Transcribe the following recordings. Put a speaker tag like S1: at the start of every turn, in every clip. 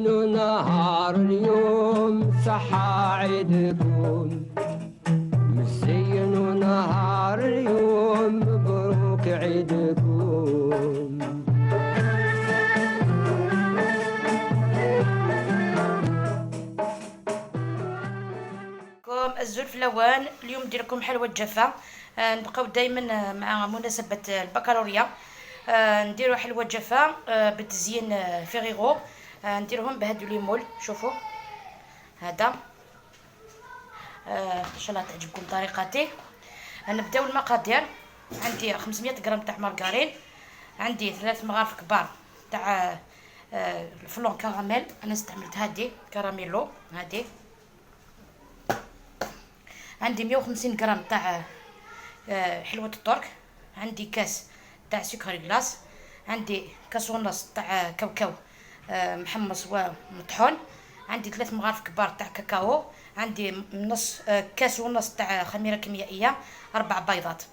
S1: نهار اليوم صحة عيدكم، مزين نهار اليوم، مبروك عيدكم.
S2: الزول فلاوان اليوم ندير لكم حلوة جافة. نبقاو دائما مع مناسبة البكالوريا. نديرو حلوة جافة بالتزيين Ferrero. نديرهم بهادو les moules. شوفوا هذا، ان شاء الله تعجبكم طريقتي. نبداو المقادير. عندي 500 غرام تاع مارغرين، عندي 3 مغارف كبار تاع ال flan caramel، انا استعملت هادي كراميلو هادي. عندي 150 غرام تاع حلوة الترك، عندي كاس تاع سكر glace، عندي كاس ونص تاع كاوكاو محمص ومطحون، عندي 3 مغارف كبار تاع كاكاو، عندي نص كاس ونص تاع خميره كيميائية، 4 بيضات،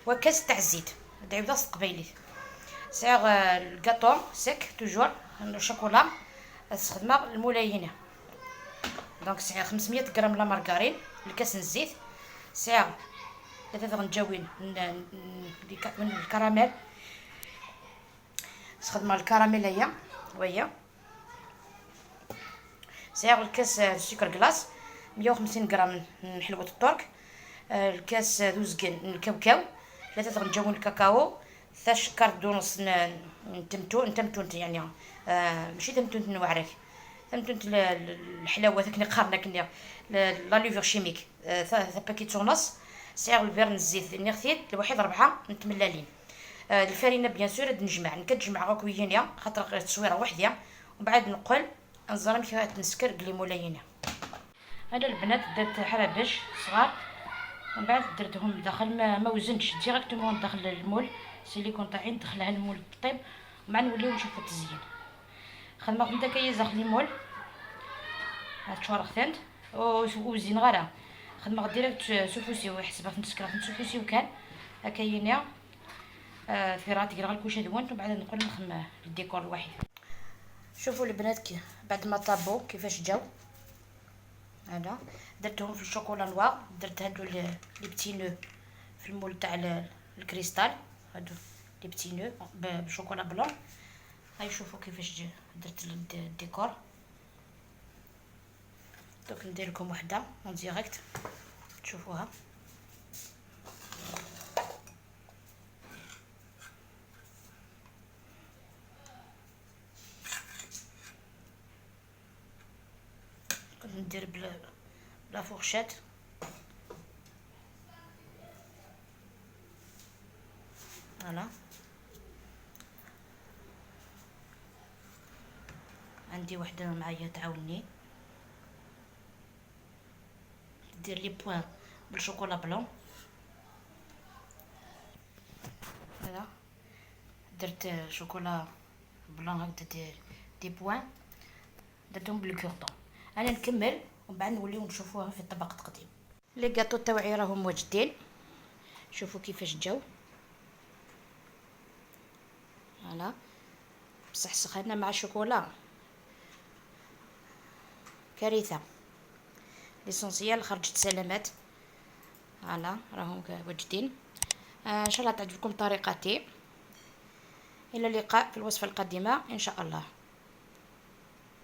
S2: وكاس تاع الزيت دعيوضه قبيلي. سعر ال gâteau sec toujours ال chocolat استخدمه الملاينه. donc سعر 500 غرام la margarine، الكاس الزيت، سعر 3 غنجاوين من الكراميل، استخدم الكراميل هي وهي سعر الكاس السكر glace، 150 غرام من حلوة الترك، الكاس دوزكن الكاوكاو، 3 غنجاوين الكاكاو، ثلاث كارت ونص نتمتو يعني ماشي تمتونت نوعرك، تمتونت الحلاوة ذاك قارنا كني la levure chimique، ثا paquet ونص. سعر البيرن الزيت نغثيد الواحد 4 نتملالين. الفرينة bien sûr نجمع نكتجمع غا كوينيا خاطر التصويره وحديه، ومن بعد نقل نزرم كيف تنسكر قلي مولاينا. انا البنات درت حرابش صغار ومن بعد درتهم داخل، ما وزنتش directement داخل ال moule silicone تاعي، ندخلها ال moule طيب ومع نوليو نشوفو التزيين. خدمة خدمة كي داخل ال moule هاد شهر خدمت وزين غير خدمة direct سوفوسي وحسبها نسكر سوفوسي وكان هكاينيا في راتي غير الكوشة دوانت. ومن بعد نقول نخدم الديكور الوحيد. شوفوا البنات كي بعد ما طابو كيفاش جاو. هذا درتهم في ال chocolat noir، درت هادو les petits nœuds في ال moule تاع الكريستال، هادو les petits nœuds ب chocolat blanc. هاي شوفوا كيفاش درت الديكور. دوك ندير لكم وحده en direct تشوفوها. كنت ندير ب la fourchette. voilà عندي وحده معايا تعاوني دير les points بال chocolat blanc. هذا درت chocolat blanc هكذا des points درتهم بال cure-dent. انا نكمل ومن بعد نوليو نشوفوها في الطبق التقديم. les gâteaux تاوعي راهم واجدين، شوفوا كيفاش جاو. voilà بصح سخنا مع الشوكولا كارثة. l'essentiel خرجت سلامات. voilà راهم واجدين. ان شاء الله تعجبكم طريقتي. الى اللقاء في الوصفة القادمة ان شاء الله.